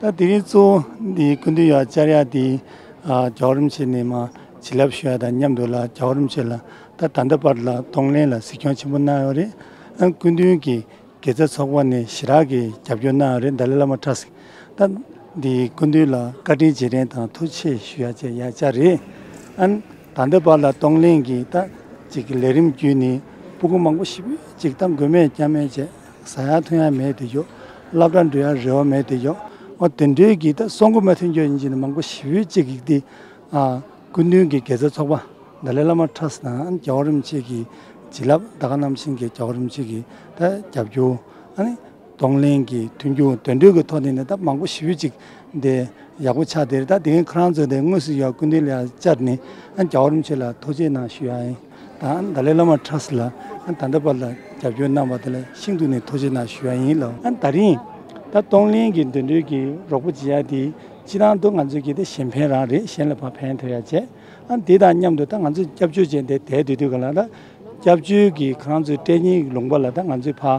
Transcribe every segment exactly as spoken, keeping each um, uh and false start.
ད་དེ་རིང་གཙོ་བོ་འདི་སྐུ་མདུན་ཡར་བཅར་ཡ་དེ། ཨ། རྒྱལ་བ་རིན་པོ་ཆེ་ནས་མར་བྱིན་རླབས་ཞུ་ཡ་དང་མཉམ་དུ་ལ། རྒྱལ་བ་རིན་པོ་ཆེ་ལ་ད་ད་ལྟ་བར་ལ་གདོང་ལེན་ལ་གཟིགས་སྐྱོང་ཆེན་པོ་གནང་ཡོད་རེད། ཨ། སྐུ་མདུན་གྱི་དགེ་རྩ་ཚོགས་པ་ནས་ཞེ་དྲག་གི་རྒྱབ་སྐྱོར་གནང་ཡོད་རེད། ཏཱ་ལའི་བླ་མ་ཊཱསི་ད་འདི་སྐུ་མདུན་ལ་བཀའ་དྲིན་རྗེས་དྲན་དང་ཐུགས་རྗེ་ཆེ་ཞུ་ཡ་བཅས་ཡར་བཅར་རེད། ཨ། ད་ལྟ་བར་ལ་གདོང་ལེན་གྱི་ད་ཅིག་ལས་རིམ་བརྒྱུད་ནས་སྤུ་གུ་མང་པོ་ཞེ་པོ་ཅིག་ད་མགོ་མེད་རྐྱང་མེད་བྱས། ཟ་ཡ་འཐུང་ཡ་མེད་དེ་ཡོད། སློབ་གྲྭ་འགྲོ་ཡ་རེ་བ་མེད་དེ་ཡོད། འོ་དེ་འདྲའི་གི་ད་སྲུང་སྐུ་མ་ཐོན་རྒྱུ་ཡིན་གྱི་ན་མང་པོ་ཞེ་པོ་ཅིག་གིས་དེ། ཨ། སྐུ་མདུན་གྱི་དགེ་རྩ་ཚོགས་པ་ཏཱ་ལའི་བླ་མ་ཊཱསི་དང་རྒྱལ་བ་རིན་པོ་ཆེ་གི་བྱིན་རླབས། ད་ག་ནང་བཞིན་གྱི་རྒྱལ་བ་རིན་པོ་ཆེ་གི་ད་རྒྱབ་སྐྱོར། ཨ་ནི་གདོང་ལེན་གྱི་མཐུན་འགྱུར་དེ་འདྲའི་གི་ཐོག་ནས་ནི་ད་མང་པོ་ཞེ་པོ་ཅིག་དེ་ཡག་པོ་ཆགས་བསྡད་རེད། ད་དེ་རིང་ཁོ་རང་ཚོ་དེ་དངོས་སུ་ཡར་སྐུ་མདུན་ལ་ཡར་བཅར་ནས། ཨ། རྒྱལ་བ་རིན་པོ་ཆེ་ལ་ཐུགས་རྗེ་གནང་ཞུ་ཡ་ཡིན། ད་ཏཱ་ལའི་བླ་མ་ཊཱསི་ལ་ད་ལྟ་བར་ལ་རྒྱབ་སྐྱོར་གནང་བ་དེ་ལ་ཤིན་ཏུ་ནས་ཐུགས་རྗེ་གནང་ཞུ་ཡ་ཡིན་ལགས། ཨ། ད་རིང་ད་གདོང་ལེན་གྱི་འདི་འདྲའི་གི་རོགས་པ་བྱེད་ཡ་དེ་སྤྱིར་བཏང་དུ་ང་ཚོ་གི་དེ་གཞན་ཕན་རང་རེད། གཞན་ལ་ཕར་ཕན་ཐོགས་ཡ་བྱས། ཨ། དེ་དང་མཉམ་དུ་ད་ང་ཚོ་སྐྱབས་བཅོལ་བྱས་དེ་བསྡད་སྡོད་དུས་ག་ལ་ད་སྐྱབས་བཅོལ་གྱི་ཁོ་རང་ཚོའི་སྐྲན་ནད་ལུང་པ་ལ་ད་ང་ཚོས་ཕར་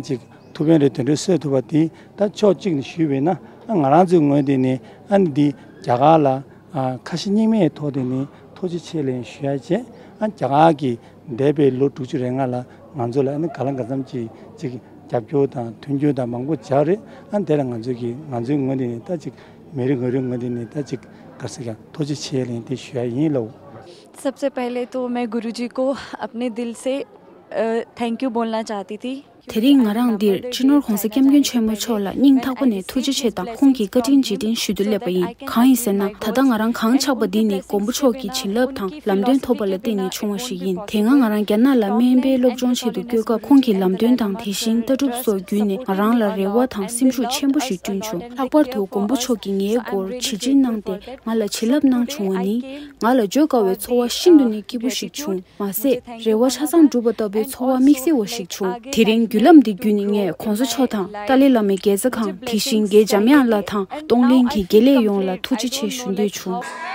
ཅིག་ཐུགས་ཕན་རེ་དེ་འདྲ་གསོས་ཐུབ་པ་དེ་ད་ཕྱོགས་གཅིག་ནས་ཞུས་པས་ན། ཨ། ང་རང་ཚོའི་ངོས་དེ་ནས། ཨ་ནི་འདི་རྒྱ་གར་ལ། ཨ། ཁ་ཞེ་གཉིས་མེད་ཐོག་དེ་ནས་ཐུགས་རྗེ་ཆེ་ལབ་ཞུ་ཡ་བྱས། ཨ། རྒྱ་གར་གྱི་འདས་པའི་ལོ་དྲུག་ཅུ་རེ་ལྔ་ལ་ང་ཚོ་ལ་ཨ་ནི་གང་ལ་གང་འཚམ་ཅིག་ཅིག་རྒྱབ་སྐྱོར་དང་མཐུན་འགྱུར་དང་མང་པོ་བྱས་རེད། ཨ། དེ་ལ་ང་ཚོ་གི་ང་ཚོའི་ངོས་དེ་ནས་ད་ཅིག་མི་རེ་ངོ་རེའི་ངོས་དེ་ནས་ད་ཅིག་ག་རེ་ཟེར་གྱི། ཐུགས་རྗེ་ཆེ་ལབ་དེ་ཞུ་ཡ་ཡིན་ལགས། सबसे पहले तो मैं गुरुजी को अपने दिल से थैंक यू बोलना चाहती थी। དེ་རིང་ང་རང་འདིར་སྤྱི་ནོར་༸གོང་ས་༸སྐྱབས་མགོན་ཆེན་པོ་མཆོག་ལ་སྙིང་ཐག་པ་ནས་ཐུགས་རྗེ་ཆེ་དང་ཁོང་གི་བཀའ་དྲིན་རྗེས་དྲན་ཞུ་དུ་སླེབས་པ་ཡིན། གང་ཡིན་ཟེར་ན། ད་ལྟ་ང་རང་གང་ཆགས་པ་འདི་ནི་མགོན་པོ་མཆོག་གི་བྱིན་རླབས་དང་ལམ་སྟོན་ཐོབ་པ་ལ་བརྟེན་ནས་བྱུང་བ་ཞིག་ཡིན། དེ་སྔ་ང་རང་རྒྱ་ནག་ལ་སྨན་པའི་སློབ་སྦྱོང་ཆེད་དུ་བསྐྱོད་སྐབས། ཁོང་གི་ལམ་སྟོན་དང་དེ་བཞིན་ལྟ་གྲུབ་སོགས་བརྒྱུད་ནས་ང་རང་ལ་རེ་བ་དང་སེམས་ཤུགས་ཆེན་པོ་ཞིག་བསྐྲུན་བྱུང་། ལྷག་པར་དུ་མགོན་པོ་མཆོག་གིས་ངའི་མགོར་བྱིལ་བྱིལ་གནང་སྟེ་ང་ལ་བྱིན་རླབས་གནང་བྱུང་བ་ནི། ང་ལ་བརྗོད་དཀའ་བའི་ཚོར་བ་ཤིན་ཏུ་ནས་སྐྱིད་པོ་ཞིག་བྱུང་། མ་ཟད། རེ་བ་ཆ་ཚང་འགྲུབ་པ་ལྟ་བུའི་ཚོར་བ་དམིགས་བསལ་བ་ཞིག་བྱུང་། དེ་རིང་བརྒྱུད་ལམ་འདི་བརྒྱུད་ནས་ངས་༸གོང་ས་མཆོག་དང་། ཏཱ་ལའི་བླ་མའི་དགེ་རྩ་ཁང་། དེ་བཞིན་རྒན་འཇམ་དབྱངས་ལགས་དང་། གདོང་ལེན་གྱི་དགེ་ལས་ཡོངས་ལ་ཐུགས་རྗེ་ཆེ་ཞུ་འདོད་བྱུང་།